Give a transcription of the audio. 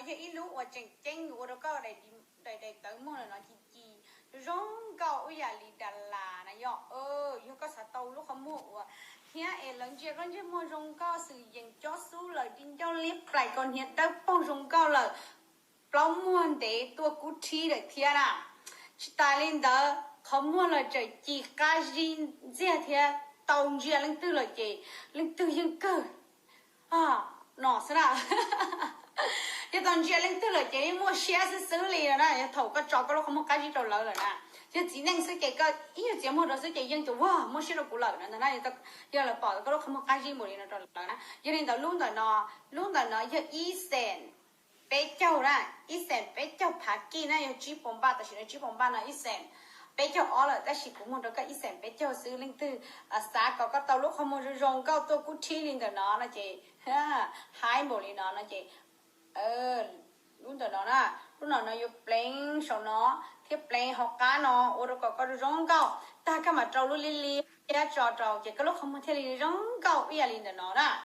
yog ib lub uas tseem ceeb yuav ua rau koj daim, daim tawv muag lawm no ci ci zoo nkauj ib yam li das las na yom. Yog koj xav tau lub qhov muag uas thiab es lawv ntsia koj ntsej muag zoo nkauj xwm yees cob xub lawm di ncauj liab plais ko hniav dawb paug zoo nkauj lawm, plaub muag ntev tuaj kub thib lawm thiab na. Tsis tas li ntawd qhov muag los tseem ci qab zib ntxiag thiab, tau ntsia leej twg lawm ces leej twg yeej kawg no xwb na. Yog tau ntsia leej twg lawm ces yeej muaj siab xwb xwb li no na. Yog thaum koj tso koj lub qhov muag qab zib rau lawv lawm na, yog txiv neej xwb ces koj ib nyuag txiav muag rau xwb ces yeej tias ua muaj siab rau kuv lawm no ntag na. Yog lawv pom koj lub qhov muag qab zib npaum li no rau lawv na. Yog li ntawd lub ntawm no, lub ntawm no yog ib xees peb caug na, ib xees peb caug phav kij na, yog tsib puas npaj, tam sim no tsib puas npaj no ib xees peb caug ob lawm, tab sis kuv muag rau koj ib xees peb caug xwb. Leej twg xav kom koj tau lub qhov muag zoo zoo nkauj tuaj kub thib li ntawm no no ces, haib npaum li no no ces, lub ntawm no na, lub no no yuav pleev saum no thiab pleev hauv qab no ua rau kom koj zoo nkauj, tag koj mam rau lub liab liab tso rau ces koj lub qhov muag thiaj li zoo nkauj ib yam li ntawm no na.